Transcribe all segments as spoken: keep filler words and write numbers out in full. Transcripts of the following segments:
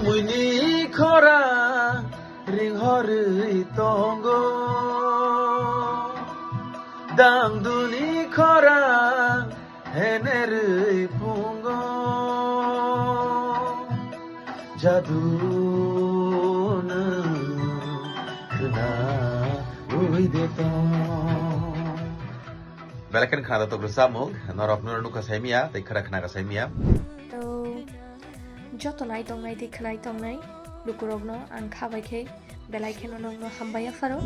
Buini khorang ringhorwi tongo, dangduni khorang henerwi pungo, jadu nwng khwnawi de tong. Belai kheno khna tok rwchapmung, norok no nukha saimia, tei khwra khna kha saimia. To, joto nai tongnai tei khwnai tongnai lukurokno ang kha bai khe belai kheno nokno hambai yapharo.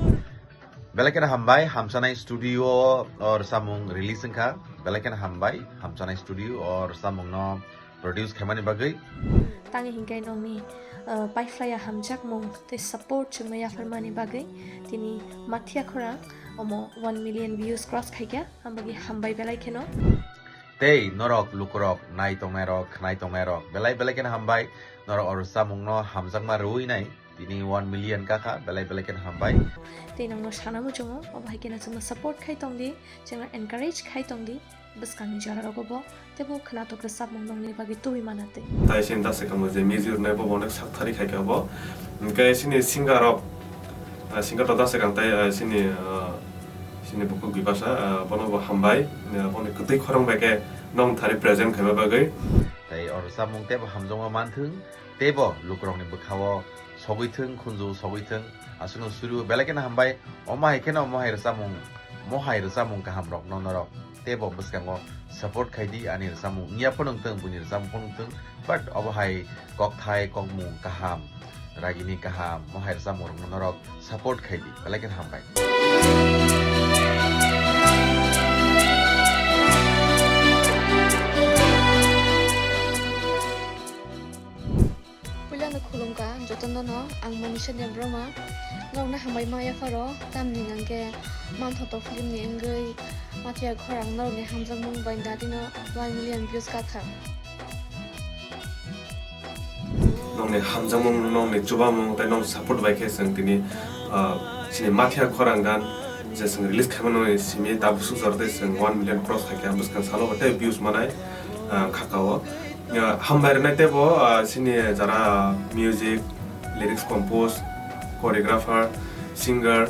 Belai kheno hambai, Hamchanai Studio o rwchapmung release wngkha. Belai kheno hambai, Hamchanai Studio o rwchapmungno produce khaimani bagwi. Tangwi hinkhe nokni, uh, paiphlaiya hamjakmung tei support chwngno yapharmani bagwi tini Mathiya Khorang omo one million views cross khaikha, ambagwi hambai belai kheno. Tei norok lukurok nai tongnairok, khwnai tongnairok belai belai kheno hambai, norok o rwchapmungno hamjakma rwui nai. Tini one million kakha, belai belai kheno hambai. Tei nokno sana muchungo, obo hai kheno chwngno support khai tongdi, chwngno encourage khai tongdi, bwskangni jora rogo bo, teibo khwnatok rwchapmung nokni bagwi tubui mana tei. Tai sini dase kamo je music rwnai bo onek sak thari khai kha bo. Hwnkhe sini singer rok, ah, singer rok dase kang tai, ah, sini, ah, sini bukhuk Bipasa, ah, bono bo hambai, ah, boni kwtwi khorang bai khe nong thari present khaima bagwi. Tai o rwchapmung teibo hamjakma manthwng, teibo lukurokni bwkhao sogwi thwng, khunju sogwi thwng, aswkno suru belai kheno hambai. Omo hai kheno omo hai rwchapmung, omo hai rwchapmung kaham rokno norok teibo bwskango support khai di, ani rwchapmung wngya phano wngthwng, buini rwchapmung phano wngthwng, but obo hai kokthai kokmung kaham, ragini kaham, omo hai rwchapmung rokno norok support khai di, belai kheno hambai. Puilano khulumkha jotono no, ang Manisha Debbarma. Norokno hambai ma yapharo, tamni hwnkhe manthoto film ni wngwi Mathiya Khorang norokni hamjakmung bai datino one million views kakha. Nokni hamjakmung, nokni chubamung tei nokni support bai khe chwng tini, ah, chini Mathiya Khorang gan je chwng release khaimani simi tabuk sukjak tei chwng one million cross khaikha bwskang salo tei views manai, ah, khakao. Ah, hambai rwnai teibo, ah, chini jara music, lyrics compose, choreographer, singer,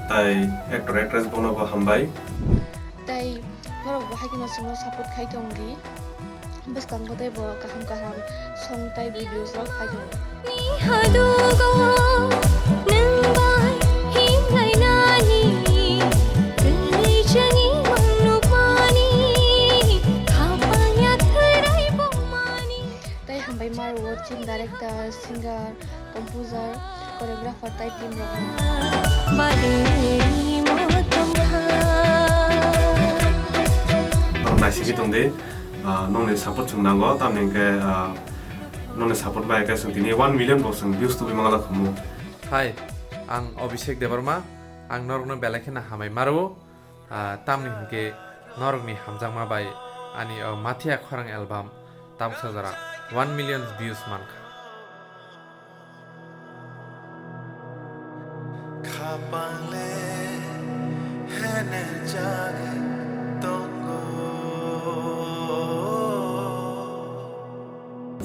tai actor actress bono bo hambai. Tai norok bo hai kheno chwngno support khai tong di. Bwskango teibo kaham kaham song tai videos rok phai tongo. Ni hadugo nwng bai himlainani, kwrwi chani mang nukmani, khapang ya thwirai bongmani. Tai hambai maruo chini director, singer, composer, choreographer tai team rok. Norok naisingwi tongdi, ah, nokni support chwng nango, tamni hwnkhe, ah, nokni support bai khe chwng tini one million bo chwng views tubui mangala khumu. Hai, ang Abhishek Debbarma, ang norokno belai kheno hambai maruo. Ah, tamni hwnkhe norokni hamjakma bai ani o Mathiya Khorang album tamsa jora one million views mankha. Khapang le hene jagwi tongo.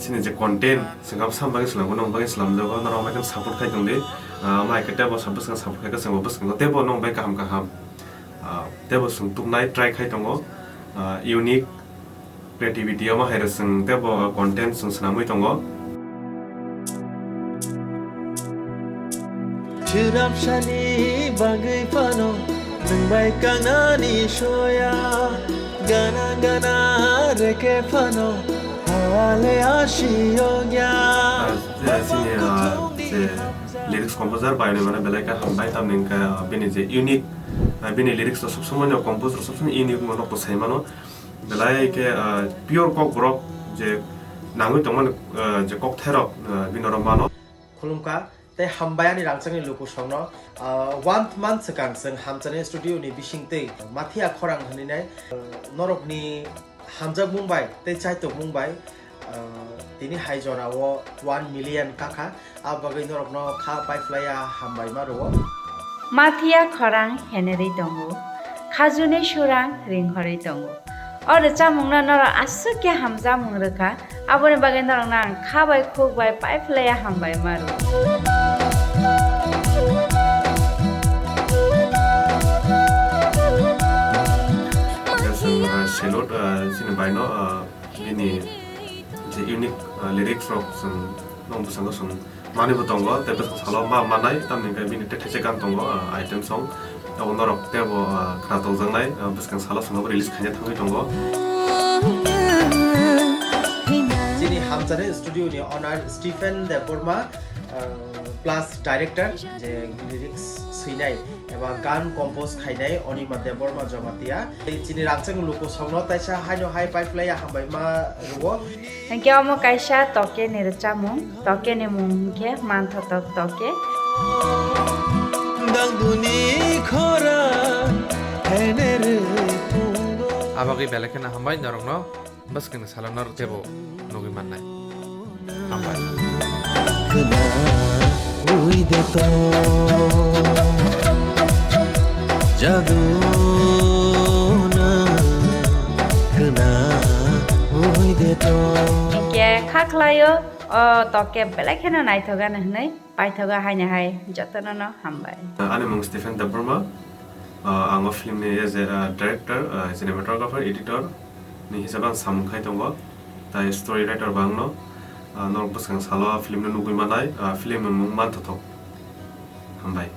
Chini je content, chwng abo sam bagwi swnamgo, nong bagwi swnamjago, norok bai khe support khai tongdi. Ah, omo hai khe teibo sabo chwng support khai khe chwngbo bwskango teibo nong bai kaham kaham. Ah, teibo chwng tubunai try khai tongo. Ah, unique creativity omo hai rok chwng teibo content chwng swnamwi tongo. Chwrapsani bagwi phano nwng bai kangnani soya, gana gana rekhe phano hale asiyogya. Ah, je chini, ah, je lyrics composer bai ni mane belai khe hambai, tamni hwnkhe, ah, bini je unique, ah, bini lyrics rok sob somoi no compose rok sob somoi unique no nokbo sai mano. Belai khe, ah, pure kokborok je nangwi tongmani, ah, je kokthairok, ah, bini oro mano. Khulumkha tei hambai ani rangchakni lukusongno, ah, one month swkang chwng Hamchanai Studio ni bisingtwi Mathiya Khorang hwnwi nai, ah, norokni hamjakmung bai tei chaitokmung bai, ah, tini hai jorao one million kakha, a bagwi norokno kha paiphlaiya hambai ma rwo. Mathiya Khorang henerwi tongo, khajuni surang ringhorwi tongo, O rwchapmungno norok aswk khe hamjakmung rwkha, aboni bagwi norokno ang kha bai khuk bai paiphlaiya hambai ma rwo. Chwng, uh, salute, uh, chini baino, uh, bini je unique, uh, lyrics rok chwng nong bwskango chwng manwi bo tongo, tei bwskang salo ma manai, tamni hwnkhe bini tei thaisa gan tongo, ah, item song. Abo norok tei bo, ah, khna tongjaknai, ah, bwskang salo chwngno release khaina thangwi tongo. Chini Hamchani studio ni owner Stephen Debbarma, ah, plus director, je lyrics swinai eba gan compose khainai Onima Debbarma Jamatia. Tei chini rangchak luku songno taisa haino hai paiphlaiya hambai ma rwo. Hingke omo kaisa toke ni rwchapmung, toke ni mung hingke manthotok toke. Dangduni khora hener pungo. Abagwi belai kheno hambai norokno bwskangni salo norok teibo nugwi mannai. Hambai. Khna ui de to jadu na khna ui de to. Hingke kha khlaio, o toke belai kheno naithok ano hwnwi paithogo, haino hai jotono no hambai. Ani mung Stephen Debbarma. Ah, ang o film ni as a, ah, director, ah, cinematographer, editor ni hisab ang samung khai tongo. Tai story writer bo ang no, ah, norok bwskang salo film no nugwi manai, ah, film ni mung Manthothok. Hambai.